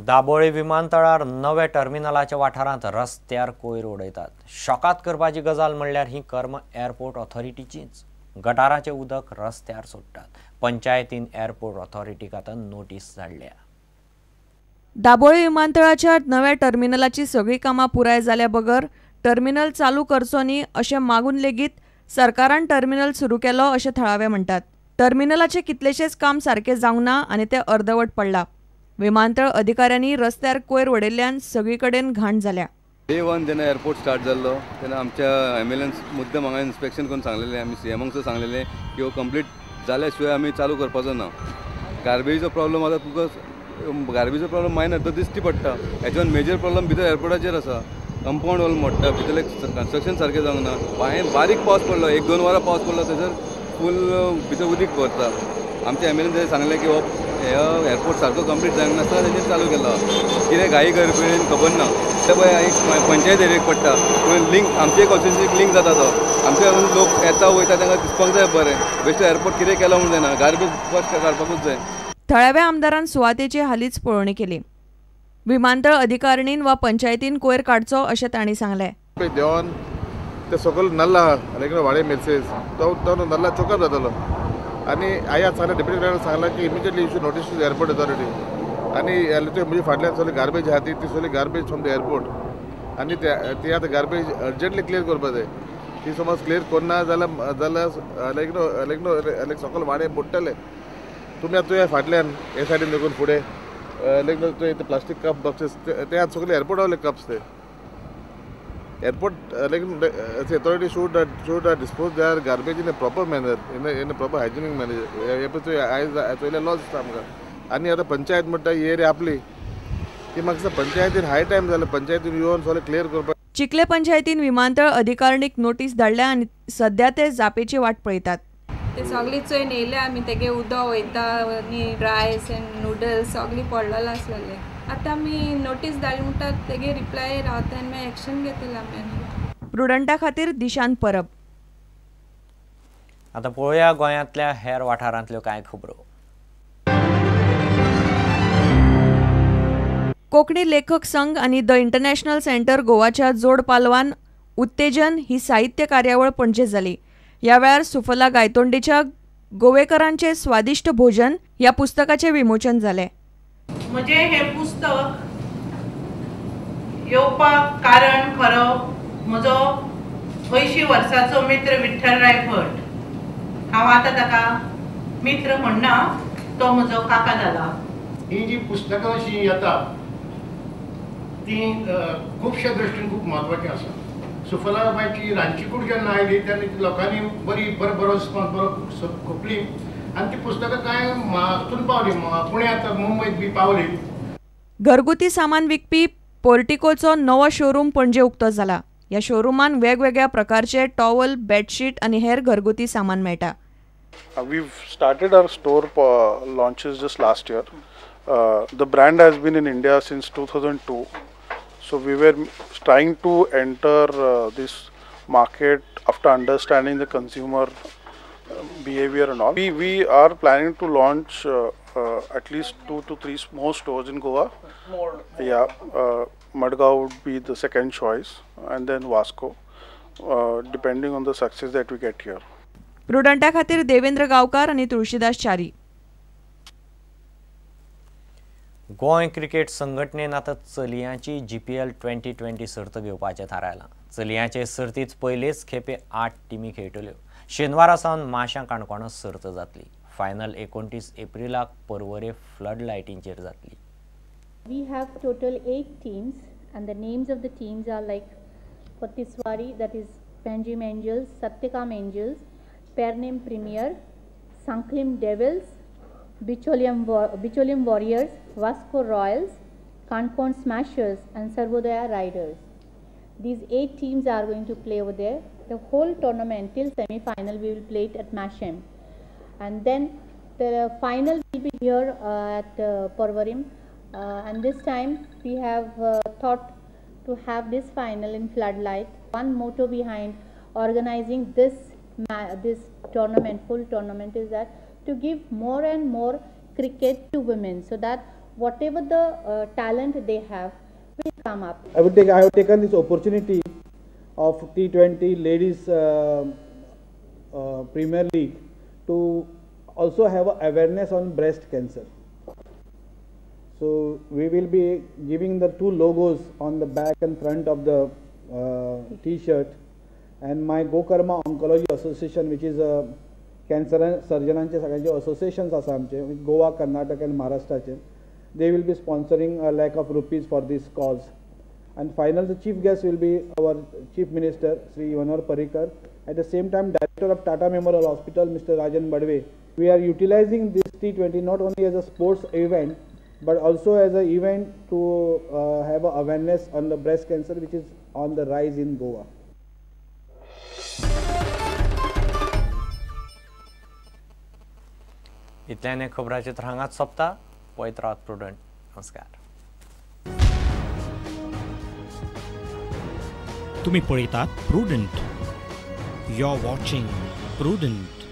दाबोळी विमानतळार नव्या टर्मिनलाच्या वाठारांत रस्त्यार कोयर उडयतात. शॉकात करपाची गजाल म्हणल्यार ही कर्म एअरपोर्ट ऑथॉरिटीचीच. गटाराचें उदक रस्त्यार सोडटात. पंचायतीन एअरपोर्ट ऑथॉरिटीक आतां नोटीस धाडल्या. दाबोळी विमानतळाच्या नव्या टर्मिनलाची सगळीं कामां पुराय जाल्या बगर टर्मिनल चालू करचो न्ही अशें मागून लेगीत सरकारान टर्मिनल सुरू केलो अशें थळावे म्हणटात. टर्मिनलाचें कितलेशेच काम सारकें जावंक ना आनी तें अर्दवट पडलां. विमानतळ अधिकाऱ्यांनी रस्त्यार कोयर उडयल्ल्यान सगळी कडेन घाण जाल्या. डे वन जेन्ना एअरपोर्ट स्टार्ट जाल्लो तेन्ना आमच्या एम एल एन मुद्दम हांगा इन्स्पेक्शन करून सांगलेलें, आमी सी एमाक सुद्दां सांगलेलें की हो कंप्लीट जाल्या शिवाय आमी चालू करपाचो ना. गार्बेजीचो प्रॉब्लम आतां तुका गार्बेजीचो प्रॉब्लम मायनर तो दिश्टी पडटा. हेच्यान मेजर प्रॉब्लम भितर एअरपोर्टाचेर आसा. कंपावंड वॉल मोडटा, भितरलें कन्स्ट्रक्शन सारकें जावंक ना. बांय बारीक पावस पडलो, 1-2 वरां पावस पडलो थंयसर फूल भितर उदीक भरता. आमच्या एम एल एन सांगलें की हो एअरपोर्ट सारको कंप्लीट जावंक नासतना तेंच्यानी चालू केला. कितें घाई गडबडीन खबर ना. ते पळय एक पंचायत एरियेक पडटा, पूण लिंक आमचे कॉन्स्टिट्युन्सीक लिंक जाता. तो आमचे लोक येता वयता तांकां दिसपाक जाय बरें. बेश्टो एअरपोर्ट कितें केलो म्हूण जायना, गार्बेज फर्स्ट काडपाकूच जाय. थळाव्या आमदारान सुवातेची हालींच पळोवणी केली. विमानतळ अधिकारणीन वा पंचायतीन कोयर काडचो अशें तांणी सांगलें. देवान ते सकयल नल्ला आहा वाडे मेसेज तो नल्ला चोकअप जातालो आनी आया सांगलें, डेप्युटी कलेक्टर सांगलां की immediately issue notice to airport authority. आनी म्हणजे फाटल्यान सगळी गार्बेज आहा ती सगळी गार्बेज फ्रॉम the airport आनी ती आतां गार्बेज अर्जंटली क्लियर करपा जाय. ती समज क्लियर करना जाल्यार जाल्यार लायक नो लायक नो लायक सकयल वाडे बुडटले. तुमी आतां तुवें फाटल्यान हे सायडीन देखून फुडें लायक नो तुवें प्लास्टीक कप बॉक्सीस ते आतां सगळे एअरपोर्टा कप्स ते airport like authority should dispose their garbage in a proper manner, in a proper hygienic manner. हे पळय आयज चोयल्यार लॉस दिसता आमकां. आनी आतां पंचायत म्हणटा ही एरिया आपली, ती म्हाका दिसता पंचायतीन हाय टायम जालें पंचायतीन येवन सगळें क्लियर करपाक. चिखले पंचायतीन विमानतळ अधिकारणीक नोटीस धाडल्या आनी सध्या ते जापेची वाट पळयतात. ते सगळी चोयन येयले आमी, तेगे उदक वयता आनी रायस एंड नुडल्स सगळी पडलेलो आसलेले. आतां आमी नोटीस धाडली म्हणटा तेगे रिप्लाय रावता आनी मागीर एक्शन घेतले आमी. प्रुडंटा खातीर दिशांत परब. आतां पळोवया गोंयांतल्या हेर वाठारांतल्यो कांय खबरो. कोंकणी लेखक संघ आनी the international centre गोवाच्या जोड पालवान उत्तेजन ही साहित्य कार्यावळ पणजे जाली. ह्या वेळार सुफला गायतोंडीच्या गोवेकरांचे स्वादिश्ट भोजन ह्या पुस्तकाचें विमोचन जालें. म्हजें हें पुस्तक येवपाक कारण खरो म्हजो 80 वर्साचो मित्र विठ्ठल राय भट. हांव आतां ताका मित्र म्हणना, तो म्हजो काका जाला. ही जी पुस्तकां अशीं येता ती खुबश्या दृश्टीन खूब म्हत्वाची आसा. सुफलाबायची रांदचीकूड जेन्ना आयली तेन्ना ती लोकांनी बरी बरो बरो रिस्पॉन्स बरो खोपली आनी ती पुस्तकां कांय हातून पावली, पुण्यांत मुंबयत बी पावली. घरगुती सामान विकपी पोर्टिकोचो नवो शोरूम पणजे उक्तो जाला. ह्या शोरुमान वेगवेगळ्या प्रकारचे टॉवल, बेडशीट आनी हेर घरगुती सामान मेळटा. We've started our store launches just last year. The brand has been in India since 2002. So we were trying to enter this market after understanding the consumer behavior and all. We are planning to launch at least 2 to 3 more stores in Goa. More. Yeah, Madgaon would be the second choice, and then Vasco, depending on the success that we get here. प्रुडंटा खातीर देवेंद्र गांवकार आनी Tulsidas Chari. Goa cricket संघटनेन आतां चलयांची GPL 2020 सर्त घेवपाचें थारायलां. चलयांचे सर्तींत पयलेच खेपे 8 टिमी खेळटल्यो. शेनवारा सावन माश्यां काणकोणां सर्त जातली. फायनल 29 एप्रिलाक पर्वरे फ्लड लायटींचेर जातली. We have total 8 teams and the names of the teams are like Tiswadi, that is Panjim Angels, Satyakam Angels, Pernem Premier, Sanquelim Devils, Bicholim Warriors, Vasco Royals, Canacona Smashers and Sarvodaya Riders. These 8 teams are going to play over there. The whole tournament till semi-final we will play it at Mashem, and then the final will be here at Porvorim, and this time we have thought to have this final in floodlight. One motto behind organizing this tournament, full tournament, is that to give more and more cricket to women, so that whatever the talent they have will come up. I have taken this opportunity of T20 Ladies Premier League to also have awareness on breast cancer. So we will be giving the two logos on the back and front of the t-shirt, and my Gokarma Oncology Association, which is a cancer surgeonanche सगळ्यांचे associations आसा आमचे Goa, Karnataka and महाराष्ट्राचे, they will be sponsoring a lakh of rupees for this cause. And final, the chief guest will be our Chief Minister Shri Manohar Parrikar. At the same time, Director of Tata Memorial Hospital, Mr. Rajan Badve. We are utilizing this T20 not only as a sports event, but also as an event to have a awareness on the breast cancer, which is on the rise in Goa. इतल्याने खबरांचे हांगाच सोंपता. पळयत रावात prudent. नमस्कार. तुम्ही पळयतात Prudent. You are watching Prudent.